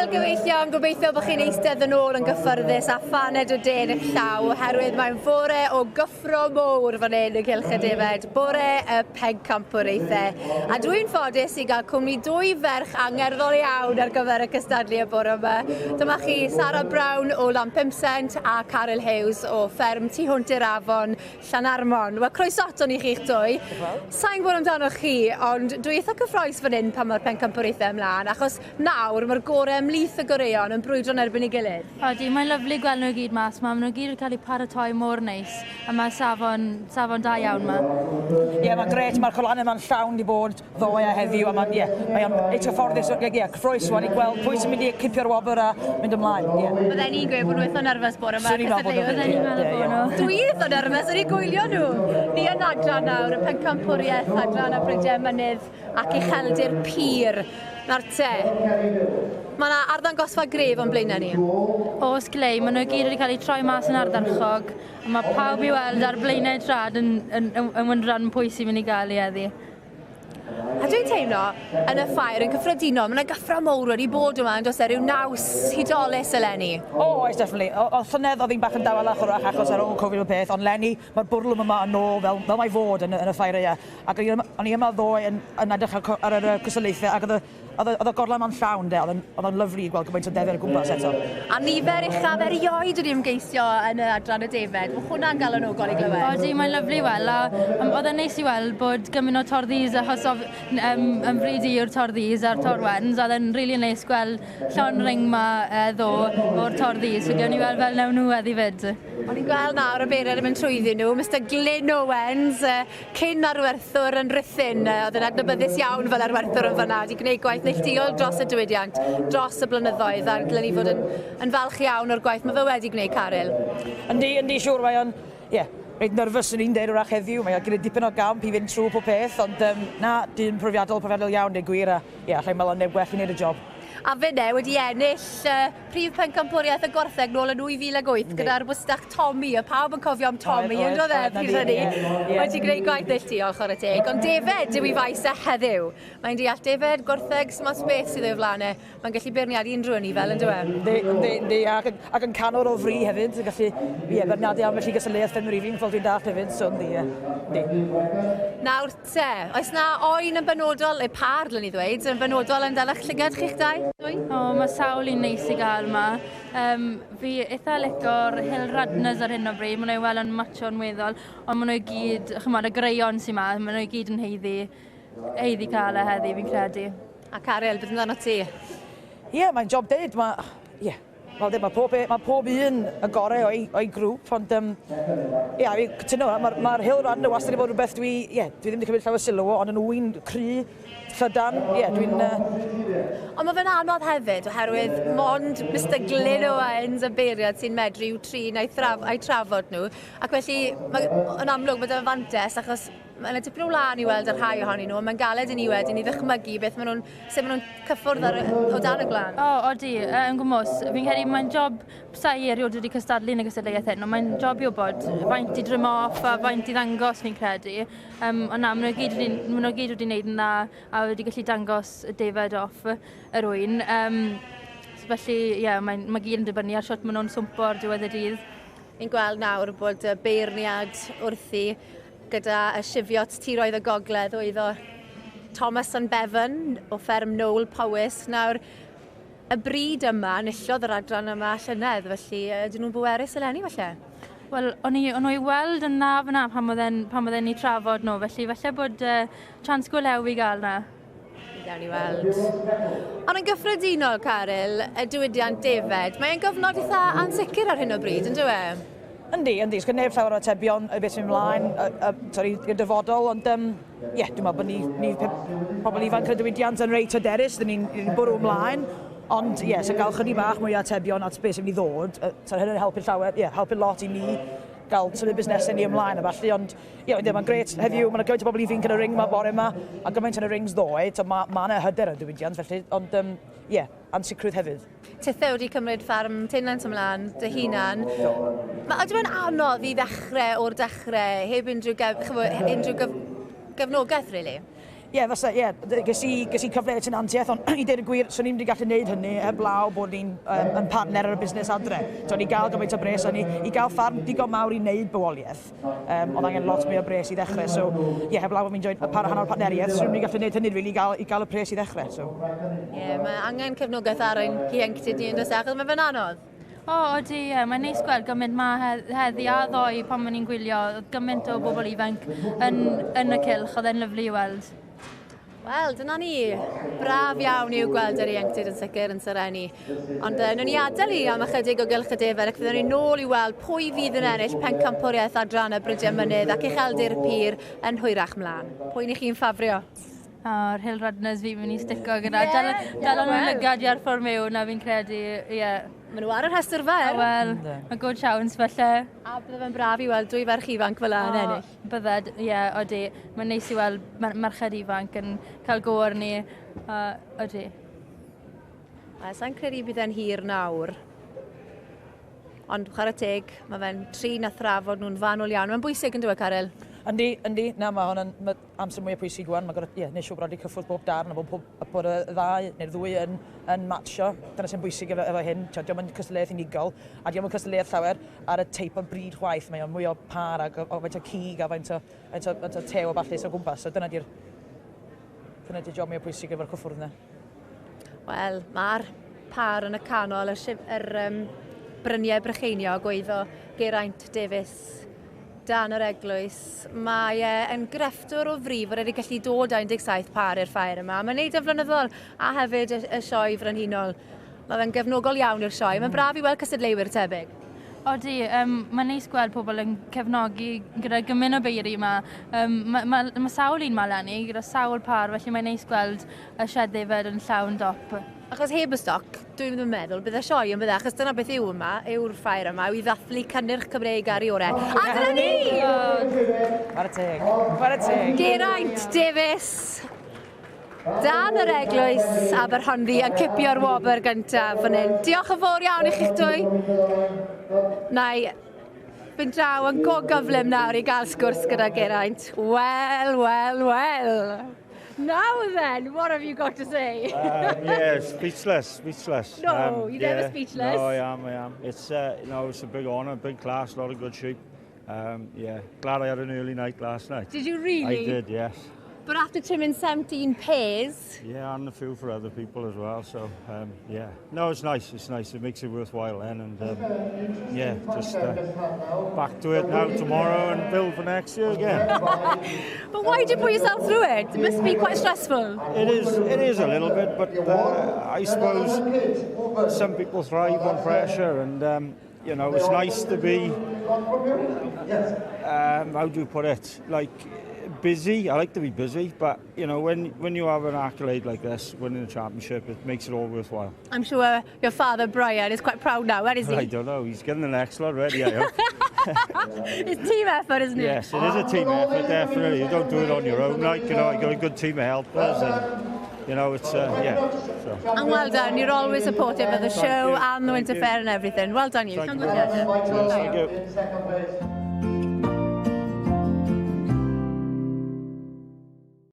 Wel, gyfeillion, gobeithio bod chi'n eistedd yn ôl yn gyffyrddus a phaned o de yn eich llaw, oherwydd mae'n fore o gyffro mowr fan hyn yn Cylch y Defaid, bore y pencampwriaethau. A dwi'n ffodus i gael cwmni dwy ferch angerddol iawn ar gyfer y cystadlu y bore yma. Dyma chi Sara Brown o Lanpumsent a Caryl Hughes o fferm tu hwnt i'r afon Llanarmon. Wel, croeso aton ni chi'ch dwy. Sa'n gwybod amdanoch chi, ond dwi eitha cyffroes fan hyn pan mae'r pencampwriaethau ymlaen, achos nawr mae'r gorau ymhlith y goreuon yn brwydro'n erbyn ei gilydd. Odi, mae'n lyfli gweld nhw i gyd mas 'ma. Maen nhw gyd wedi cael eu paratoi mor neis, a mae safon, safon da iawn 'ma. Ie, yeah, mae'n gret, mae'r colannau yma'n llawn di bod ddoe a heddiw, a mae'n, ie, mae o'n eitha fforddus, ie, yeah, cyffroes rwan i gweld pwy sy'n mynd i cipio'r wobr a mynd ymlaen, ie. Yeah. Bydden ni'n gweud bod nhw eitha nerfus bore yma. Swn i'n meddwl bod nhw. Bydden ni'n meddwl bod nhw. Dwi eitha nerfus, o'n i'n gwylio nhw. Ni yn adran nawr, y pencampwriaeth, adran y brydiau mynydd ac ucheldir pur. Nawr te, mae yna arddangosfa gref o'n blaenau ni. Oes glei, maen nhw gyd wedi cael eu troi mas yn ardderchog. A mae pawb i weld ar blaenau trad yn, yn, yn, yn wyndran pwy sy'n mynd i gael ei heddi. A dwi'n teimlo, yn y ffair yn cyffredinol, mae yna gyffro mowr wedi bod yma, yn does e, rhyw naws hudolus eleni. O, oh, oes, definitely. O, o llynedd oedd hi'n bach yn dawelach wrach achos ar ôl Covid o peth, ond leni mae'r bwrlwm yma yn ôl fel, fel mae fod yn, yn y ffair ia. Ac o'n i yma ddoe yn, yn edrych ar, ar yr cystadlaethau ac oedd y Oedd y, oedd y gorlan ma'n llawn de, oedd o'n, oedd o'n lyfli i gweld gymaint o defaid o gwmpas eto. A nifer uchaf erioed wedi ymgeisio yn y adran y defaid. Mae hwnna'n galonogol i glywed. Odi, mae'n lyfli i weld, a um, oedd e'n neis i weld bod gymaint o torddis achos of, um, yn fryd i yw'r torddis a'r torwens, a oedd e'n rili really neis gweld llon ring ma uh, ddo o'r torddis, so gewn ni weld fel newn nhw heddi fyd. O'n i'n gweld nawr y beirniad yn mynd trwyddyn nhw, Mr Glyn Owens, cyn arwerthwr yn Rhuthun, oedd yn adnabyddus iawn fel arwerthwr yn fan'na, wedi gwneud gwaith neilltuol dros y diwydiant, dros y blynyddoedd, a dylen ni fod yn, yn falch iawn o'r gwaith mae fe wedi gwneud, Caryl. Yndi, yndi, siŵr, mae o'n, ie, yeah, reit nervous yn un deud wrach heddiw, mae o'n gwneud dipyn o gamp i fynd trwy pob peth, ond um, na, dyn profiadol, profiadol iawn, dweud gwir, a ie, yeah, allai meddwl am neb gwell i wneud y job. A finne wedi ennill uh, prif pencampwriaeth y gwartheg nôl yn 2008 gyda'r bwstach Tommy, a pawb yn cofio am Tommy, yn dod e, pryd hynny. Wedi gwneud gwaith neilltuol, chwarae teg. Ond Defed yw ei faes e heddiw. Mae'n deall Defed, gwartheg, sdim ots beth sydd o'i flaen e. Mae'n gallu beirniadu unrhyw un i fel, yn dyw e? Yndi, yndi, yndi, ac, ac yn canwr o fri hefyd, yn gallu, ie, beirniadu ambell i gystadleuaeth ffermwyr ifanc, fel dwi'n dallt hefyd, so yndi, ie, yndi. Nawr te, oes 'na oen yn benodol, neu pâr dylwn i ddweud, yn benodol yn dal eich llygad chi'ch dau? Dwy? O, mae sawl un neis i gael yma. Um, fi eitha lico'r Hill Radners ar hyn o bryd, maen nhw i weld yn matcho'n weddol, ond maen nhw i gyd, chymod, y greion sy'n ma, maen nhw i gyd yn heiddi, heiddi cael e heddi, fi'n credu. A Caryl, beth amdano ti? Ie, yeah, mae'n job deud, mae... Ie, yeah. Wel, dim, mae pob, mae pob un y gorau o'i, o'i grŵp, ond um, ia, fi cytuno, mae'r ma Hill Run wastad wedi bod rhywbeth dwi, ie, dwi ddim wedi cymryd llawer sylw o, ond yn wy'n cry, llydan, ie, dwi'n... Uh... Ond mae fe'n anodd hefyd, oherwydd mond Mr Glyn Owens y beiriad sy'n medru i'w trin a'i, thraf, a'i trafod nhw. Ac felly, mae, yn amlwg, mae dyma fantes, achos mae yna dipyn o wlân i weld ar rhai ohonyn nhw, ond mae'n galed i ni wedyn i ddychmygu beth maen nhw'n, sut maen nhw'n cyffwrdd ar, o dan y gwlân. O, odi, yn gwmws. Fi'n credu mae'n job, sa i erioed wedi cystadlu yn y gystadleuaeth hyn, ond mae'n job i wybod faint i drymo off a faint i ddangos fi'n credu. Um, ond na, maen nhw gyd wedi, maen nhw gyd wedi gwneud yn dda a wedi gallu dangos y defaid off yr ŵyn. Um, so felly, ie, yeah, mae'n mae gyd yn dibynnu ar shwt maen nhw'n swmpo ar diwedd y dydd. Ni'n gweld nawr bod y beirniad wrthi gyda y Cheviot Tiroedd y Gogledd oedd o Thomas and Bevan o fferm Nôl Powys. Nawr, y bryd yma, enillodd yr adran yma llynedd, felly ydyn nhw'n bwerus eleni falle? Wel, o'n i, o'n i weld yn na fyna pan oedd e'n, pan oedd e'n i trafod nhw, felly falle bod uh, chance go lew i gael na. Gawn ni weld. Ond yn gyffredinol, Caryl, y diwydiant defed, mae'n gyfnod eitha ansicr ar hyn o bryd, yn dyw e? Yndi, yndi. Sgyn neb llawer o atebion y beth sy'n ymlaen, sorry, i'r dyfodol, ond um, yeah, dwi'n meddwl bod ni, ni pobl ifanc yn y diwydiant yn reit hyderus, dyn ni'n ni bwrw ymlaen, ond ie, yeah, so gael chydig bach mwy o atebion at beth sy'n mynd i ddod, so hynny'n helpu llawer, ie, yeah, helpu lot i ni gael symud busnesau ni ymlaen a falle, ond ie, yeah, mae'n gret heddiw, mae'n gymaint o bobl ifanc yn y ring yma bore yma, a gymaint yn y rings ddoe, so mae ma yna hyder yn y diwydiant, felly, ond ie, um, yeah, ansicrwydd hefyd. Tithe wedi cymryd ffarm Tinant ymlaen dy hunan. Mae ydy e'n anodd i ddechrau o'r dechrau heb unrhyw, gef, chymod, unrhyw gyf, gefnogaeth, really? Ie, yeah, fysa, ie. Yeah. Ges i, ges i cyfle i tenantiaeth, ond i dweud y gwir, swn i'n wedi gallu gwneud hynny heblaw bod ni'n yn partner ar y busnes adre. So, ni gael gymaint o bres, a ni i gael ffarm digon mawr i wneud bywoliaeth. Oedd angen lot mwy o bres i ddechrau. So, ie, yeah, heblaw bod fi'n join y par rhan o'r partneriaeth, swn i'n wedi gallu gwneud hynny, really, i gael y pres i ddechrau. So. Ie, yeah, mae angen cefnogaeth ar ein ieuenctid ni yn does e, achos mae fe'n anodd. O, odi, ie. Mae'n neis gweld gymaint ma heddi a ddoe pan o'n i'n gwylio, oedd gymaint o bobl ifanc yn y cylch, oedd e'n lyfli i weld. Wel, dyna ni. Braf iawn i'w gweld yr ieuenctid yn sicr yn serennu. Ond newn ni adael i am ychydig o gylch y defaid ac fyddwn ni nôl i weld pwy fydd yn ennill pencampwriaeth adran y Brydiau Mynydd ac Ucheldir Pur yn hwyrach mlaen. Pwy ni chi'n ffafrio? O'r Hill Runners fi'n mynd i stico gyda. Yeah, dal o'n well. Lygad i ar ffordd mewn a fi'n credu, ie. Yeah. Maen nhw ar y rhestr fer. Wel, mae good chance falle. A bydde fe'n braf i weld dwy ferch ifanc fel yna yn ennill. Bydde, ie, yeah, odi. Mae'n neis i weld merched ifanc yn cael go arni. Odi. Wel, sa'n credu bydd e'n hir nawr. Ond chwarae teg, mae fe'n trin a thrafod nhw'n fanwl iawn. Mae'n bwysig yn dweud, Caryl? Yndi, yndi. Na, mae hwn yn ma amser mwy o pwysig wan. Mae gorau, ie, neud siŵr bod wedi cyffwrdd bob darn a bod y ddau neu'r ddwy yn matcho. Dyna sy'n bwysig efo hyn. Dio'm yn cystadleuaeth unigol, a dio'm yn cystadleuaeth llawer ar y teip o bryd chwaith. Mae o'n mwy o par ac o faint o cig a faint o tew o ballu o gwmpas. So dyna di'r job mwy o pwysig efo'r cyffwrdd yna. Wel, mae'r par yn y canol, yr Bryniau Brycheiniog o Geraint Davies dan yr eglwys. Mae e yn grefftwr o fri fod wedi gallu dod â 17 par i'r ffair yma. Mae'n neud yn flynyddol a hefyd y sioe frenhinol. Mae fe'n gefnogol iawn i'r sioe. Mae'n braf i weld cystadleuwyr tebyg. Odi, mae'n neis gweld pobl yn cefnogi gyda gymaint o beiri yma. Mae sawl un ma leni, gyda sawl par, felly mae'n neis gweld y sied ddefed yn llawn dop. Achos heb y stoc, dwi'n ddim yn meddwl, bydde sioe yn bydde, achos dyna beth yw yma, yw'r ffair yma, yw i ddathlu cynnyrch Cymreig ar ei orau. A dyna ni! Chwarae teg. Chwarae teg. Geraint Davies, dan yr eglwys Aberhonddu yn cipio'r wobr gyntaf fan hyn. Diolch yn fawr iawn i chi'ch dwy. Na i fynd draw yn go gyflym nawr i gael sgwrs gyda Geraint. Wel, wel, wel. Now then, what have you got to say? Yeah, speechless, speechless. No, you're never speechless. No, I am, I am. It's, you know, it's a big honour, big class, a lot of good sheep. Yeah, glad I had an early night last night. Did you really? I did, yes. But after trimming 17 pairs. Yeah, and a few for other people as well. So, yeah. No, it's nice. It's nice. It makes it worthwhile then. And, yeah, just back to it now tomorrow and build for next year again. But why did you put yourself through it? It must be quite stressful. It is. It is a little bit, but I suppose some people thrive on pressure, and it's nice to be. How do you put it? Like, busy. I like to be busy, but when you have an accolade like this, winning a championship, it makes it all worthwhile. I'm sure your father Brian is quite proud now. Where is he? I don't know. He's getting the next lot ready, I hope. It's team effort, isn't it? Yes, it is a team effort, definitely. You don't do it on your own. I got a good team of helpers, and yeah. So. And well done. You're always supportive of the Thank show you. and the Thank Winter you. Fair and everything. Well done, you. Thank you. Congratulations. Cheers. Thank you.